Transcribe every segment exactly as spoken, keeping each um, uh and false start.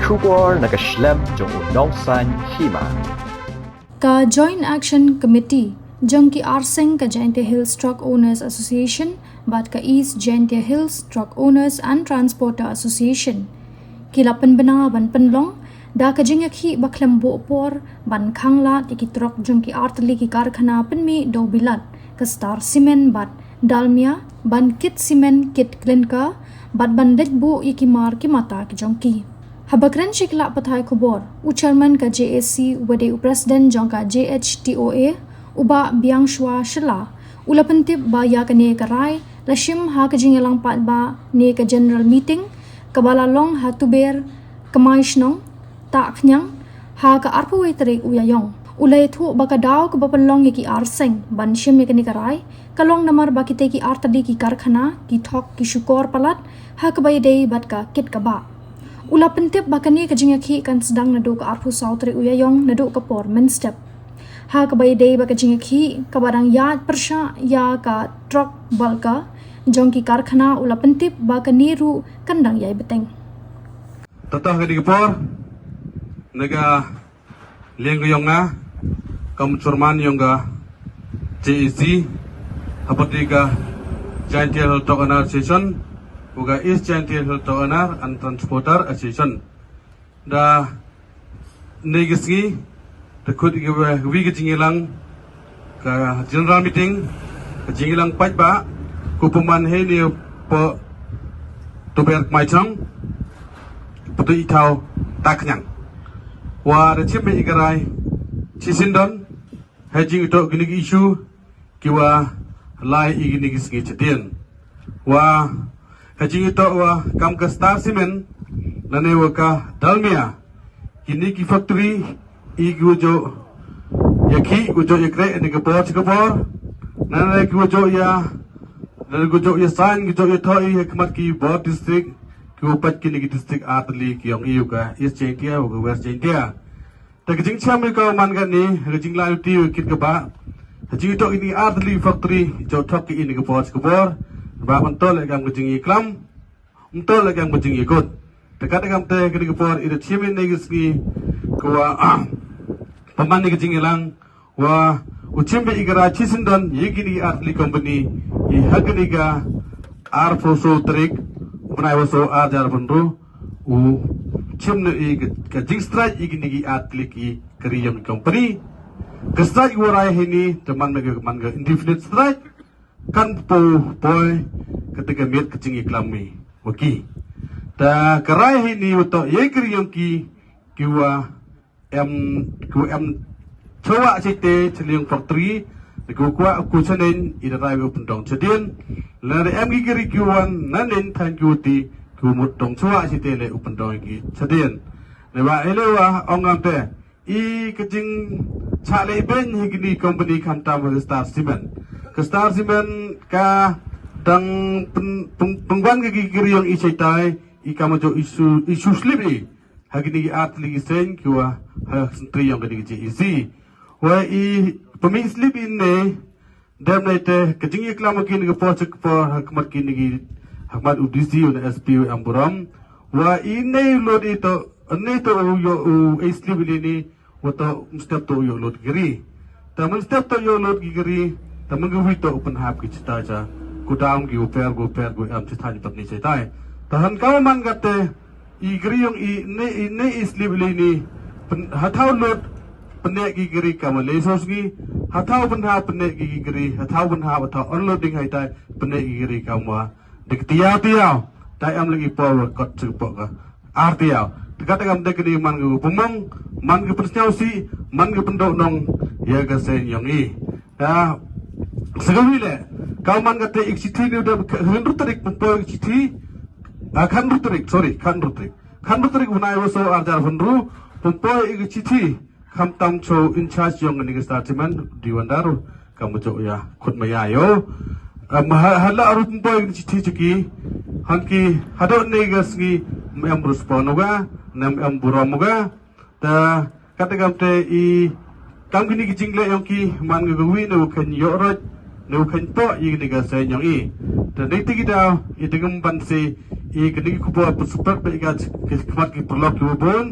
Khubor na ka shlem jong u nongsaiñ hima. Ka Joint Action Committee jong ki arseng ka Jaintia Hills Truck Owners Association bad ka East Jaintia Hills Truck Owners and Transporter Association ki la pynbna ban pynlong da ka jingïakhih ba khlem buh por ban khanglad ïa ki trok jong ki artylli ki karkhana pynmih dewbilat, ka Star Cement bad Dalmia, ban kit cement, kit clinker bad ban leit buh ïa ki mar ki mata ki jong ki. Haba kren sha ki lad pathai khubor, u chairman ka J A C, u ba dei u president jong ka J H T O A, u Bah Biangshwa Shylla, u la pyntip ba ïa kane ka rai la shim ha ka jingïalang paidbah ne ka general meeting kaba la long ha Tuber Kmai Shnong, Tahkhniang, ha ka arphew wei tarik u Ïaïong. U la ïathuh ba ka daw kaba pynlong ïa ki arseng ban shim ïa kane ka rai ka long namar ba kita ki artylli ki karkhana ki thok ki shukor palat ha kaba ïadei bad ka kit ka bah. U la pyntip ba kane ka jingïakhih kan sdang naduh ka arphew saw tarik u Ïaïong naduh ka por mynstep. Ha kaba ïadei bad ka jingïakhih kaba dang ïaid pyrshah ïa ka trok bulker jong ki karkhana, u la pyntip ba kane ruh kan dang ïai bteng. Tata ka dei ka por na ka liang ka jong nga kam chairman jong ka J A C, ha pati ka Jaintia Hills Truck Owner Association, u ka East Jaintia Hills Truck Owner and Transporter Association. Da ne ka sngi da khut ka wi ka jingïalang ka general meeting, ka jingïalang paidbah, ku pynman hei ne po Tuber Kmai Shnong, patu i thaw Tahkhniang. Wa da chim i ka rai chi syndon ha jingïatoh kine ki issue ki wa lai i kine ki sngi chadien. Wa ha jingïatoh wa kam ka Star Cement lane wa ka Dalmia, kine ki factory i ki wa joh ïakhih, wa joh ïakreh ne ka bor cha ka bor, lane ki wa joh ïa, lane ki wa joh ïasain, ki joh ïathoh i ha khmat ki bor district, ki wa pait kine ki district artylli ki jong i, u ka East Jaintia, u ka West Jaintia. Te ka jingchem ïa ka man kane, ka jinglai luti ïa kit ka bah, ha jingïatoh kine artylli factory, joh thok ki i ne ka bor cha ka bor, ba ban tol ïa kam ka jingïaklam, ym tol ïa kam ka jingïakut. Te kat ïa kam te kane ka por i da chim ïa ne ka sngi ka wa, ah, pynman ïa ka jingïalang, wa u chim beit i ka rai chi syndon ïa kine artylli company, i ha kane ka arphew saw tarik u bnai wa saw ar hajar arphew hynriew, u chim na i ka, ka jingstrike i kine artylli ki kari ïong company. Ka strike wa rai hini te man ka, man ka indefinite strike, kan poi poi kata ka miet ka jingïaklam i wa ki. Ta ka rai hini wa toh ïa kari ïong ki, ki wa em, ki wa em chawah chite chiliang factory, ki wa kwah ku chaneng i da rai wa pyndong chadien. Lada em ki kari ki wan naneng than ki wa ti, ki wa mut dong chawah chite le u pyndong ki chadien. Ne wa ele wa ong am te i ka jingchah leh beiñ hi kini company khamtam ha ka Star Cement. Ka Star Cement ka dang pyn-, pyn-, pynwan ka ki kari ïong i chaitai, i kam joh issue, issue slip i ha kini ki artylli ki seng ki wa ha sentri ïong kini ki J A C. Wa i pynmih slip i ne, dem ne te ka jingïaklam ha kini ki por cha ka por ha khmat kini ki, ha khmat u D C, u S P, u em burom. Wa i ne u load i toh, ne toh u ïoh u, i slip i ne, wa toh mynstep toh u ïoh load kari. Ta mynstep toh u ïoh load kari, ta mynkawi toh u pynhap ki chita cha, ku dam ki u per, ku per, ku em chita ni pat ni chita. Ta han ka man kate, i kari ïong i ne, i ne i slip i ne, pyn-, ha thaw load, pynneh ki kari kam wa le saw sngi, ha thaw pynhap pynneh ki kari, ha thaw pynhap, ha thaw unloading haitai, pynneh ki kari kam wa da ka tiaw tiaw, ta em lagi por wa kot cha ka por ka ar tiaw. Te kata kam te kini man ka pynmong, man ka pynsñiawsih, man ka pyndoh nong ïa ka seng ïong i. Ya, sa kawi le, ka man kate i ka chithi ne u da ka hynriew tarik pynpoi ka chithi, ah, ka hynriew tarik, sorry, ka hynriew tarik. Ka hynriew tarik u bnai wa saw ar hajar arphew hynriew, pynpoi i ka chithi, khamtam cha u in charge ïong kani ka Star Cement, di wan daru, kam joh ïa khut ma ïa ïoh. Em, ha, ha la ruh pynpoi kani chithi cha ki, hangki, haduh ne ka sngi, ym em respond u ka, ne ym em burom u ka. Ta, kata kam te i, kam kini ki jingleh ïong ki, man ka kawi ne u khein ïoh rot, ne u khein poh i kini ka seng ïong i. Te ngi te ki daw i dengam ban se i kane ki khubor pynsaphriang bad i ka khmat ki paralok ki wa bun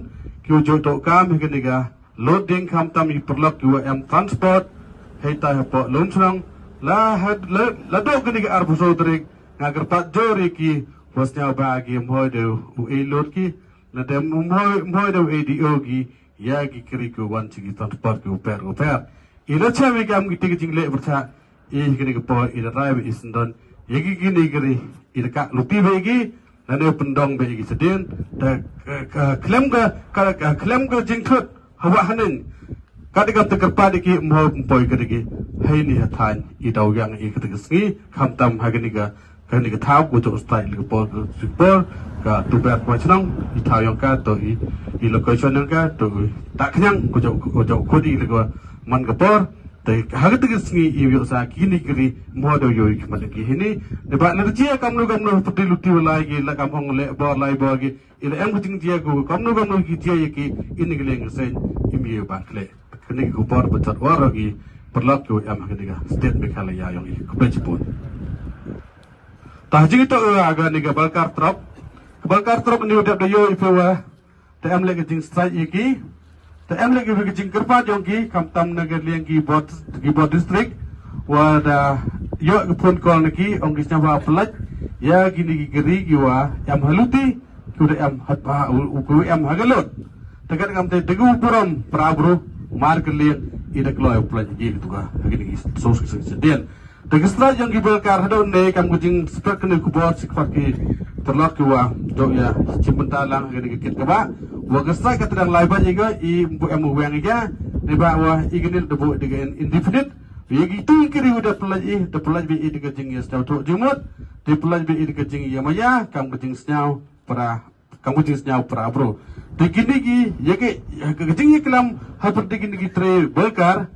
ki wa jooh dohkam ha kane ka load ding, khamtam i paralok ki wa em transport hei tai hapoh Lumshnong. La had la, la doh kane ka arphew saw tarik nga kyrpad jur ïa ki wa sñiaw ba ki mhoi da u ei load ki, na dem mhoi mhoi da u ei D O ki ïa ki kari ki wan chi ki transport ki u per u per. I la chem i kam ki te ki jingleh pyrchah i kane ka por i da rai ba i syndon ïa ki kini kari i da ka luti ba i ki, na ne pyndong ba i ki sedien. Ta ka khlem ka ka khlem ka jingthut hawa hanin ka da kam te kyrpad i ki mhoi pynpoi ka da ki hei ni ha thain i daw yang i ka da ka sngi, khamtam ha kane ka kane ka thaw ko jok stai le ka por ka sipor ka tu ber ko chnong i thaw yong ka to i i location yong ka to i ta knyang ko jok ko jok ko di le ko man ka por. Te ha ka te ka sngi i yok sa kini kiri mo do yo i kman ki hini ne ba le jia kam no kam no pati luti lai ki la kam hong le bor lai bor ki i le em ka jing jia ko kam no kam no ki jia ki ini ki leng sen i mi ba kle kani ko por ba chat war ki paralok ko em ha kani ka state Meghalaya yong i ko pe chipun. Ta jing to a ga ni ga balkar trok. Balkar trok ni u dep da yo i pewa. Ta em le ka jing strike i ki. Ta em le ka jing kyrpad yong ki kam tam na ga liang ki bot ki bot district. Wa da yo ki phone call na ki ong ki sñiaw ba pynlait ïa ki ni ki kari ki wa em haluti ki da em hat ba u ku em ha ga lot. Ta ka kam te da gu burom para bru mar ka liang i da kloi pynlait ki tu ka ha ki ni ki sos ki sen den. Te ki stra jong ki belkar hadon ne kam ku jing spek ne ku bor sik fak ki terlok ki wa dok ya chim benta lang ne ki kit ka ba wa ki stra ka tedang lai ba i ga i bu em weng i ga ne ba wa i ga nil de bu de ga indefinite. Ye ki tu ki ri u de pelaj i de pelaj bi i de ga jing ya stau tu jing mut de pelaj bi i de ga jing ya maya kam ku jing sñiaw para kam ku jing sñiaw para bro. Te kini ki ye ke ke jing ye klam ha per te kini ki tre belkar.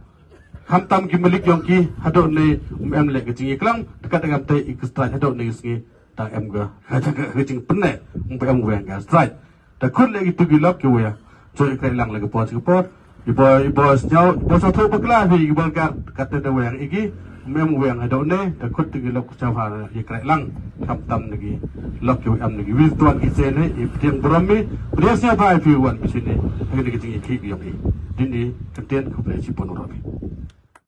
Ham tam ki malik yong ki hadok ne um em le ke jing ye klam dekat dengan te i ke strike hadok ne sngi tang em ga ha jaka ke jing penne um em weng ga strike. Te khut le ki tu ki lok ki wea so i krek lang le ke por ke por. Ibo ibo sñiaw ibo sa tho bakla hi ibo gar kate da weng iki mem weng hadok ne da khut ti lok sa ha ye krek lang kam tam ne ki lok ki em ne ki wis tuan ki sen he i pdiang brom mi pdiang sñiaw bai pi wan pi sini ha ne ki jing iki yong i dini kenten ko ple si pon ro mi.